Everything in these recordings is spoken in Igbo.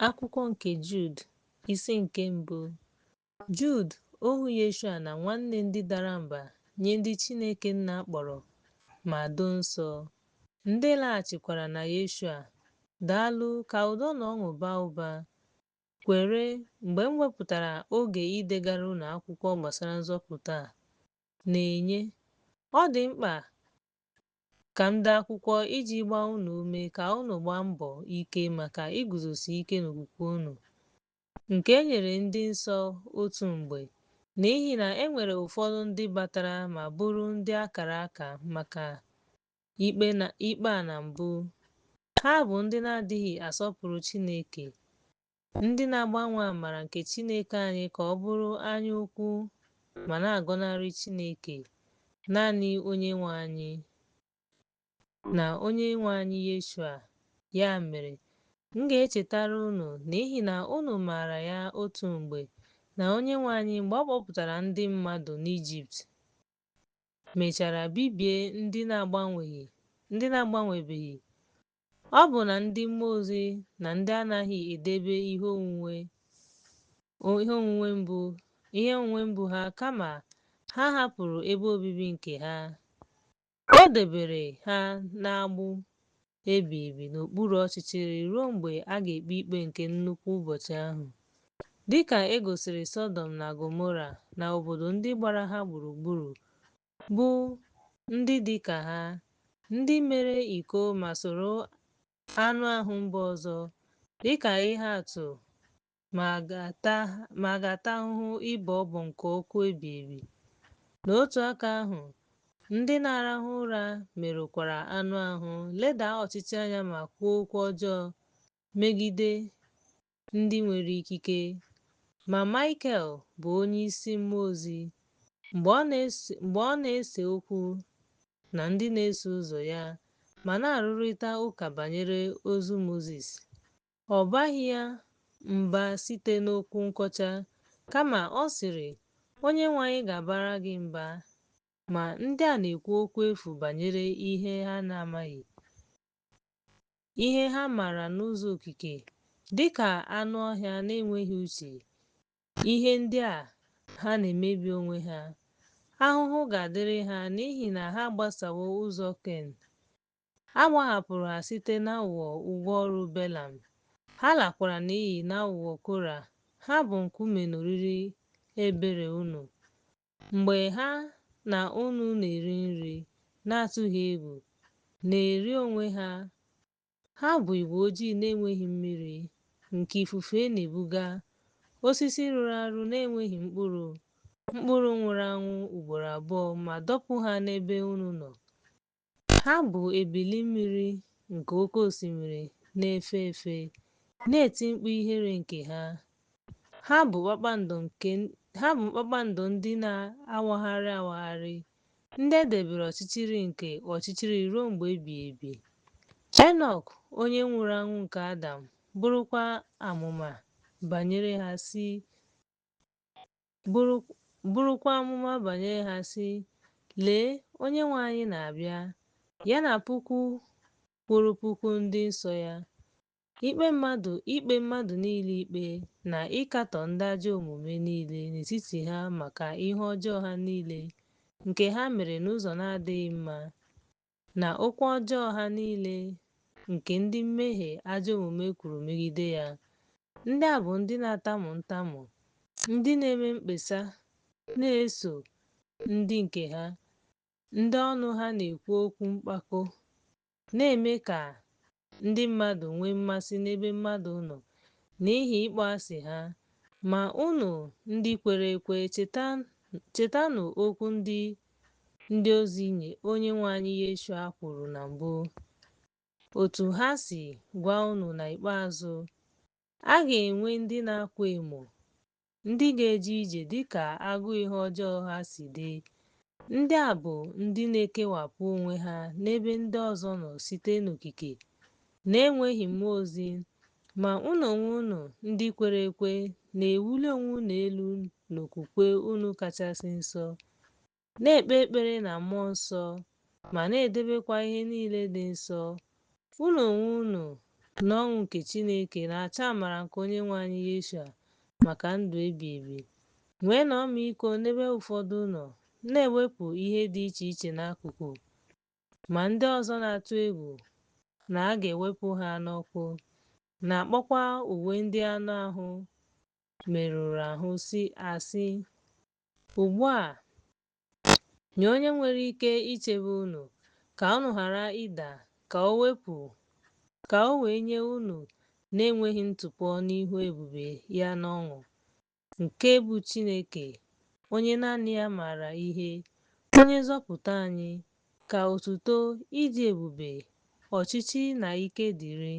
Akwụkwọ nke Jud, isi nke mbụ. Jud, ohu Yeshua na nwanne ndị dara mba nye ndị Chineke Nna kpọrọ ma doo nsọ, ndị laghachikwara na Yeshua. Daalụ, ka udo na ọṅụ baa ụba. Kwere, mgbe m wepụtara oge idegara unu akwụkwọ gbasara nzọpụta a na-enye, ọ dị mkpa ka m dee akwụkwọ iji gbaa unu ume ka unu gbaa mbọ ike maka iguzosi ike n'okwukwe unu, nke e nyere ndị nsọ otu mgbe, n'ihi na e nwere ụfọdụ ndị batara ma bụrụ ndị a kara aka maka ikpe a na mbụ. Ha bụ ndị na-adịghị asọpụrụ Chineke, ndị na-agbanwe amara nke Chineke anyị ka ọ bụrụ anya ukwu ma na-agọnarị Chineke, naanị Onyenwe anyị na Onyenwe anyị Yeshua. Ya mere, m ga-echetara unu, n'ihi na unu maara ya otu mgbe, na Onyenwe anyị, mgbe ọ kpọpụtara ndị mmadụ n'Ijipt, mechara bibie ndị na-agbanwebeghị. Ọ bụ na ndị mmụọ ozi na ndị anaghị edebe ihe onwunwe mbụ ha kama ha hapụrụ ebe obibi nke ha. O debere ha n'agbụ ebighị ebi n'okpuru ọchịchịrị ruo mgbe a ga-ekpe ikpe nke nnukwu ụbọchị ahụ. Dị ka e gosiri Sọdọm na Gọmọra na obodo ndị gbara ha gburugburu, bụ ndị dị ka ha, ndị mere iko ma soro anụ ahụ mba ọzọ, dị ka ihe atụ ma ga-ata ahụhụ ịbọ ọbọ nke ọkụ ebighị ebi. N'otu aka ahụ, ndị na-arahụ ụra merụkwara anụ ahụ, leda ọchịchị anya ma kwuo okwu ọjọọ megide ndị nwere ikike. Ma Maịkel, bụ onyeisi mmụọ ozi, mgbe ọ na-ese okwu na ndị na-eso ụzọ ya ma na-arụrịta ụka banyere ozu Mozis, ọ baghị ya mba site n'okwu nkọcha, kama ọ sịrị, Onyenwe anyị ga-abara gị mba. Ma ndị a na-ekwu okwu efu banyere ihe ha na-amaghị, ihe ha maara n'ụzọ okike, dị ka anụ ọhịa na-enweghị uche, ihe ndị a ha na-emebi onwe ha. Ahụhụ ga-adịrị ha n'ihi na ha agbasowo ụzọ Ken. A gbahapụrụ ha site n'aghụghọ ụgwọ ọrụ Belam, ha lakwara n'iyi n'aghụghọ Kora. Ha bụ nkume n'oriri ebere unu, mgbe ha na unu na-eri nri, na-atụghị egwu, na-eri onwe ha. Ha bụ igwe ojii na-enweghị mmiri, nke ifufe na-ebuga, osisi rụrụ arụ na-enweghị mkpụrụ, mkpụrụ nwụrụ anwụ ugboro abụọ ma dọpụ ha n'ebe unu nọ. Ha bụ ebili mmiri nke oke osimiri na-efe efe, na-eti mkpu ihere nke ha. Ha bụ kpakpando ndị na-awagharị awagharị, ndị e debere ọchịchịrị nke ọchịchịrị ruo mgbe ebighị ebi. Enọk, onye nwụrụ anwụ nke Adam, bụrụkwa amụma banyere ha sị, Lee, Onyenwe anyị na-abịa, ya na puku kwuru puku ndị nsọ ya, ikpe mmadụ niile ikpe na ịkatọ ndị ajọ omume niile n'etiti ha maka ihe ọjọọ ha niile nke ha mere n'ụzọ na-adịghị mma, na okwu ọjọọ ha niile nke ndị mmehie ajọ omume kwuru megide ya. Ndị a bụ ndị na-atamu ntamu, ndị na-eme mkpesa na-eso ndị nke ha, ndị ọnụ ha na-ekwu okwu mpako, na-eme ka ndị mmadụ nwee mmasị n'ebe mmadụ nọ n'ihi ịkpọasị ha. Ma unu ndị kwere ekwe, chetanụ okwu ndị ndị ozi Onyenwe anyị Yeshua kwuru na mbụ, otu ha si gwa unu n'ikpeazụ, a ga-enwe ndị na-akwa emo, ndị ga-eje ije dị ka agụụ ihe ọjọọ ha si dị. Ndị a bụ ndị na-ekewapụ onwe ha n'ebe ndị ọzọ nọ site n'okike, na-enweghị mmụọ ozi. Ma unu onwe unu ndị kwere ekwe na-ewuli onwe unu elu n'okwukwe unu kachasị nsọ, na-ekpe ekpere na mmụọ nsọ, ma na-edebekwa ihe niile dị nsọ. Unu onwe unu N'ọṅụ nke Chineke na-achọ amara nke Onyenwe anyị Yeshua maka ndụ ebi ebi. Nweenụ ọmịiko n'ebe ụfọdụ nọ, na-ewepụ ihe dị iche iche n'akụkụ, ma ndị ọzọ na-atụ egwu na a ga-ewepụ ha n'ọkụ, na-akpọkwa uwe ndị anụ ahụ merụrụ ahụ asị. Ugbu a, nye onye nwere ike ichebe unu, ka unu ghara ịda, ka o wee nye unu na-enweghị ntụpọ n'ihu ebube ya n'ọṅụ, nke bụ Chineke, onye naanị ya maara ihe, onye nzọpụta anyị, ka otuto, ịdị ebube, ọchịchị na ike dịrị,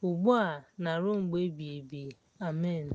ugbu a na ruo mgbe ebighị ebi. Amen.